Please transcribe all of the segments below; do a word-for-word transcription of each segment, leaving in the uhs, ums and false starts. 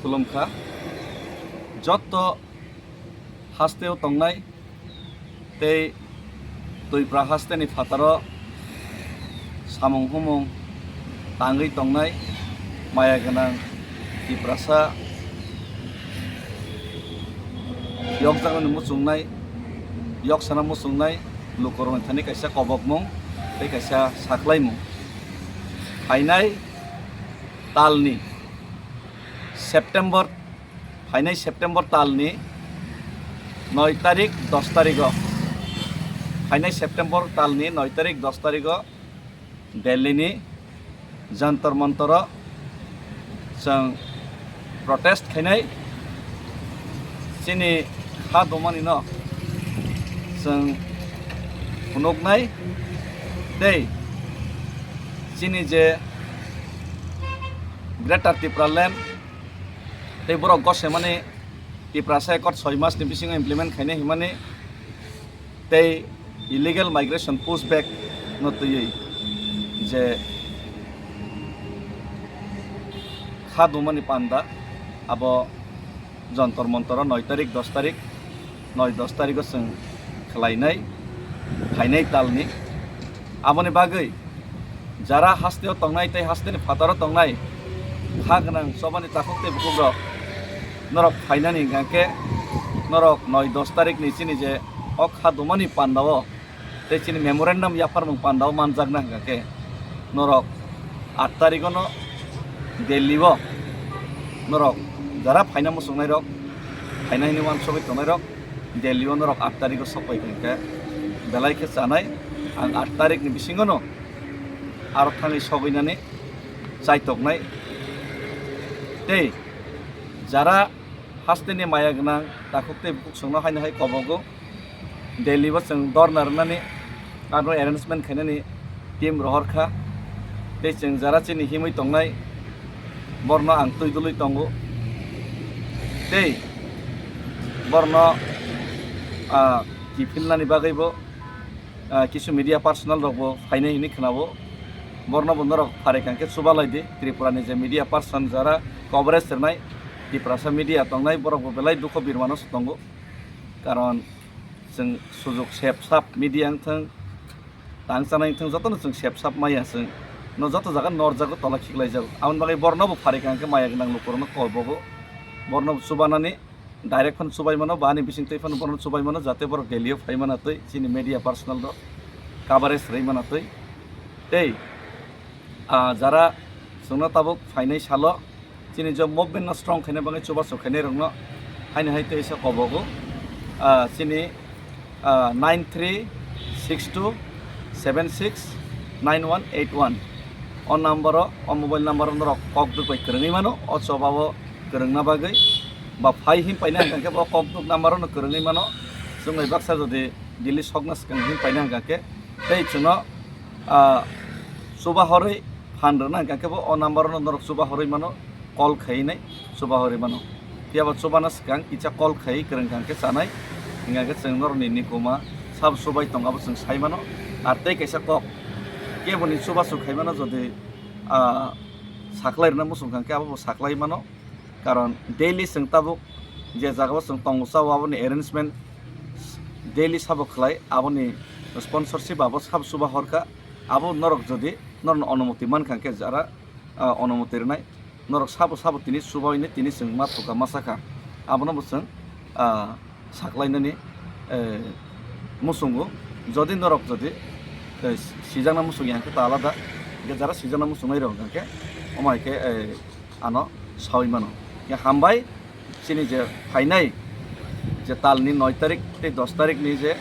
Khulumkha. Jotto hasteo tongnai tei Twipra hasteni phataro samung humung tangwi tongnai maya gwnang Tiprasa yokjaknani muchungnai, yoksana muchungnai lukurokni thani kaisa kobokmung tei kaisa saklaimung. Phainai talni September, phainai September talni noi tarik, dos tarigo, phainai September talni noi tarik, dos tarigo Delhi ni Jantar Mantaro chwng protest khainai, chini kha dumani no chwng phunuknai tei chini je Greater Tipraland tei borok gosemani Tiprasa Accord soi mas ni bisingo implement khainai himani tei illegal migration push back no twiwi je kha dumani panda abo Jantar Mantaro noi tarik, dos tarik, noi dos tarigo chwng khlainai, phainai talni. Aboni bagwi jara hasteo tongnai tei hasteni phataro tongnai kha gwnang chobani takhuk tei bukhukrok norok phainani hwnkhe norok noi dos tarikni chini je o kha dumani pandao tei chini memorandum yapharmung pandao manjakna hwnkhe norok aat tarigono Delhi o norok jara phaina muchungnairok, phaina hwnwi uansugwi tongnairok Delhi o norok aat tarigo sokpai hwnkhe belai khe chanai. Ang aat tarikni bisingono aro thangwi sogwinani chaitoknai. Tei jara hasteni maya gwnang takhuk tei bukhuk chwngno haino hai kobogo Delhi o chwng dorna rwnani aro arrangement khainani team rohor kha. Tei chwng jara chini himwi tongnai borno ang twi dului tongo. Tei borno, ah, kiphilnani bagwibo ah, kisu media personal rokbo phainai hwnwi khwnao. Borno bo norok pharikha hwnkhe chubalai di. Tripura ni je media person jara coverage rwnai, Tiprasa media tongnai, borok bo belai dukho birmano se tongo. Karon chwng sujuk sep sap media wngthwng, tang chanai wngthwng, jotono chwng sep sap maya chwng. No joto jaga norjago, tola khiklaijago. Aboni bagwi borno bo pharikha hwnkhe maya gwnang lukurokno kobogo. Borno bo chubanani direct phano chubai mano, ba ani bisingtwi phano borokno chubai mano, jate borok Delhi o phai mana twi, chini media personal rok coverage rwui mana twi. Tei, ah, jara chwngno tabuk phainai salo chini je movement no strong khaina bagwi chubachu khainai rokno haino hai tei sa kobogo, ah, chini ah, nine three six two seven six nine one eight one. O number o, o mobile number o norok kok duk bai kwrwngwi mano, o choba o kwrwngna bagwi. Ba phai him paina hwnkha khe bo kok duk number o no kwrwngwi mano. Chwng bai baksa jodi Delhi sokna swkang him paina hwnkha khe tei chwngno, ah, chuba horwi phan rwna hwnkha khe bo o number o no norok chuba horwi mano. Call khainai chuba horwi mano. Phiya ba chubana swkang kisa call khai kwrwng kha hwnkhe chanai, hwnkha khe chwng norokni nikuma sabo chubai tongo abo chwng sai mano. Ar tei kaisa kok, keboni chubachu khai mano, jodi, ah, saklai rwna muchung kha hwnkhe abo bo saklai mano. Karon daily chwng tabuk je jagao chwng tongo chao aboni arrangement daily sabo khlai, aboni sponsorship abo sabo chuba horkha, abo norok jodi norokni onumoti mankha hwnkhe jara ah, onumoti rwnai. Norok sabo sabo tini chubaini tini chwng ma thuka ma sakha. Abono bo chwng, ah, saklainani, eh, muchungo. Jodi norok jodi, eh, sijakna muchung ya hwnkhe ta alada. Hwnkhe jara sijakna muchungnai rok hwnkhe omo hai khe, eh, ano saui mano. Hwnkhe hambai chini je phainai je talni noi tarik tei dos tarikni je,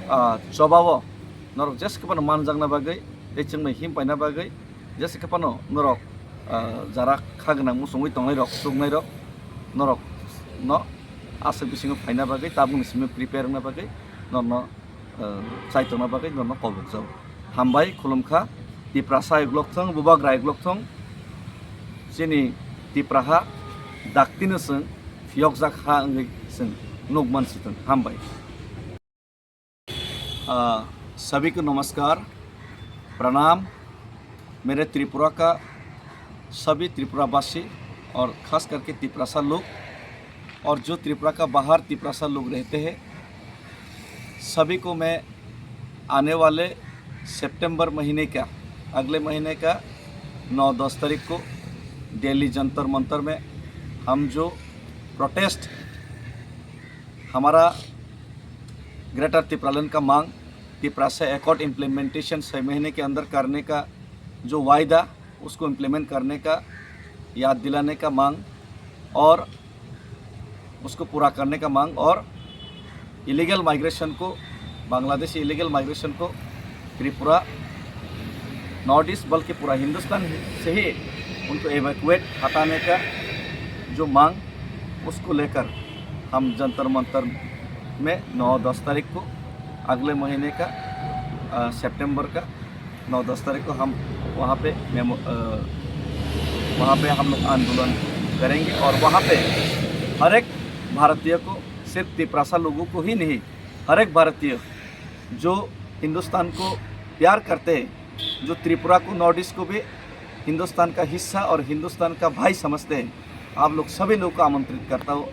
ah, chobao norok jesa khe phano manjakna bagwi tei chwngno him paina bagwi jesa khe phano norok, ah, jara kha gwnang muchungwi tongnai rok, chuknai rok, norok no aswk bisingo phaina bagwi, tabukni simi prepare wngna bagwi norno, ah, chaitokna bagwi norno kobokjago. Hambai, khulumkha. Tiprasa uklok thung, bubagra uklok thung, chini Tipraha daktino chwng phiyokjak ha wngwi chwng nukman si thung. Hambai. आ, सभी को नमस्कार, प्रणाम। मेरे त्रिपुरा का सभी त्रिपुरावासी और खास करके तिपरासा लोग और जो त्रिपुरा का बाहर तिपरासा लोग रहते हैं, सभी को मैं आने वाले सितंबर महीने का, अगले महीने का नौ दस तारीख को दिल्ली जंतर मंतर में हम जो प्रोटेस्ट, हमारा ग्रेटर तिपरालैंड का मांग, तिपरासा एकॉर्ड इम्प्लीमेंटेशन छः महीने के अंदर करने का जो वायदा, उसको इम्प्लीमेंट करने का, याद दिलाने का मांग और उसको पूरा करने का मांग और इलीगल माइग्रेशन को, बांग्लादेशी इलीगल माइग्रेशन को त्रिपुरा, नॉर्थ ईस्ट, बल्कि पूरा हिंदुस्तान से ही उनको इवैक्यूएट हटाने का जो मांग, उसको लेकर हम जंतर मंतर में नौ दस तारीख को, अगले महीने का, अ, सितंबर का नौ दस तारीख को हम वहाँ पे मेमो-, अ, वहाँ पे हम लोग आंदोलन करेंगे और वहाँ पे हर एक भारतीय को, सिर्फ तिपरासा लोगों को ही नहीं, हर एक भारतीय जो हिंदुस्तान को प्यार करते हैं, जो त्रिपुरा को, नॉर्थ ईस्ट को भी हिंदुस्तान का हिस्सा और हिंदुस्तान का भाई समझते हैं, आप लोग सभी लोगों को आमंत्रित करता हूँ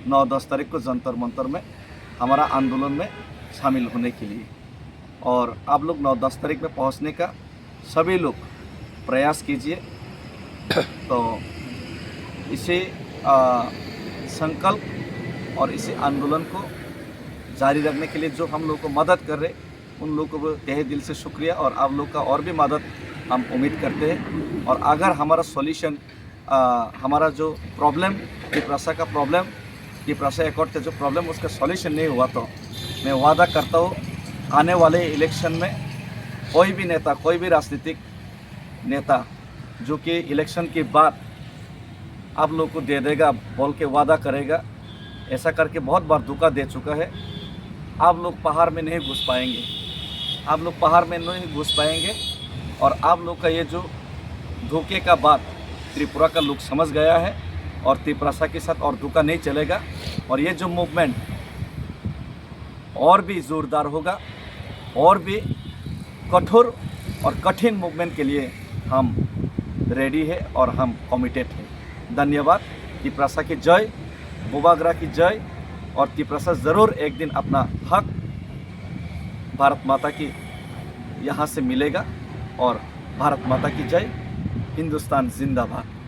नौ दस तारीख को जंतर मंतर में हमारा आंदोलन में शामिल होने के लिए। और आप लोग नौ दस तारीख में पहुँचने का सभी लोग प्रयास कीजिए। तो इसे, आ, संकल्प और इसे आंदोलन को जारी रखने के लिए जो हम लोग को मदद कर रहे, उन लोग को भी तहे दिल से शुक्रिया और आप लोग का और भी मदद हम उम्मीद करते हैं। और अगर हमारा सॉल्यूशन, आ, हमारा जो प्रॉब्लम, तिपरासा का प्रॉब्लम, तिपरासा एकॉर्ड का जो प्रॉब्लम, उसका सॉल्यूशन नहीं हुआ तो मैं वादा करता हूँ, आने वाले इलेक्शन में कोई भी नेता, कोई भी राजनीतिक नेता जो कि इलेक्शन के बाद आप लोग को दे देगा बोल के वादा करेगा, ऐसा करके बहुत बार धोखा दे चुका है। आप लोग पहाड़ में नहीं घुस पाएंगे, आप लोग पहाड़ में नहीं घुस पाएंगे। और आप लोग का ये जो धोखे का बात त्रिपुरा का लोग समझ गया है और तिपरासा के साथ और धोखा नहीं चलेगा। और ये जो मूवमेंट और भी जोरदार होगा और भी कठोर और कठिन मूवमेंट के लिए हम रेडी है और हम कमिटेड है। धन्यवाद। तिपरासा की जय, बुबाग्रा की जय। और तिपरासा ज़रूर एक दिन अपना हक भारत माता की यहाँ से मिलेगा। और भारत माता की जय, हिंदुस्तान जिंदाबाद।